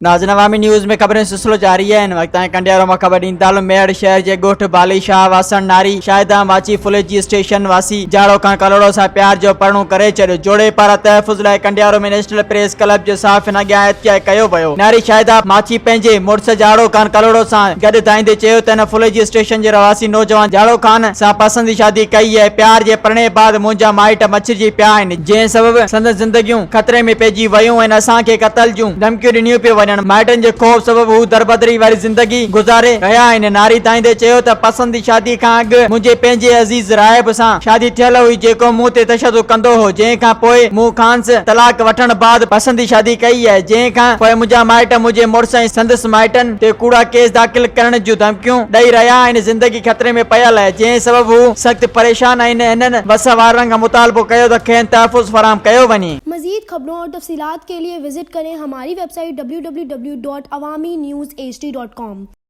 ناظرين عوامي نيوز ۾ خبرن جو سلسلو جاري آهي هن وقت تائين ڪنڊيارو مان خبر ڏيندا هلون ميهڙ شهر جي ڳوٺ بالي شاهه واسڻ ناري شاهده ماڇي ڦليجي اسٽيشن واسي جاڙو خان ڪلهوڙو سان پيار جو پرڻو ڪري ڇڏيو جوڙي پاران تحفظ لاء ڪنڊيارو ۾ نيشنل پريس ڪلب جي صحافين اڳيان احتجاج ڪيو ويو ناري شاهده ماڇي پنهنجي مڙس جاڙو خان ڪلهوڙو سان گڏ دانهيندي چيو ته هن ڦليجي اسٽيشن جي رهواسي نوجوان جاڙو خان سان پسندي شادي ڪئي آهي پيار جي پرڻي بعد منهنجا مائٽ مڇرجي پيا آهن جنهن سبب سندس زندگيون خطري ۾ پئجي ويون ۽ اسان کي قتل جون ڌمڪيون ڏنيون پيون وڃن، مائٽن جي خوف سبب هو دربدري واري زندگي گذاري رهيا آهن، ناري دانهيندي چيو ته پسندي شادي کان اڳ منهنجي پنهنجي عزيز راهب سان شادي ٿيل هئي جيڪو مون تي تشدد ڪندو هو جنهن کان پوء مون کانئس طلاق وٺڻ بعد پسندي شادي ڪئي آهي جنهن کان پوء منهنجا مائٽ منهنجي مڙس ۽ سندس مائٽن تي ڪوڙا ڪيس داخل ڪرڻ جون ڌمڪيون ڏئي رهيا آهن زندگي خطري ۾ پيل آهي جنهن سبب هو سخت پريشان آهن هنن وس وارن کان مطالبو ڪيو ته کين تحفظ فراهم ڪيو وڃي. مزيد خبرون اور تفصيلات کے لئے وزٽ ڪرين ھماري web site www.awamiNewsHD.com.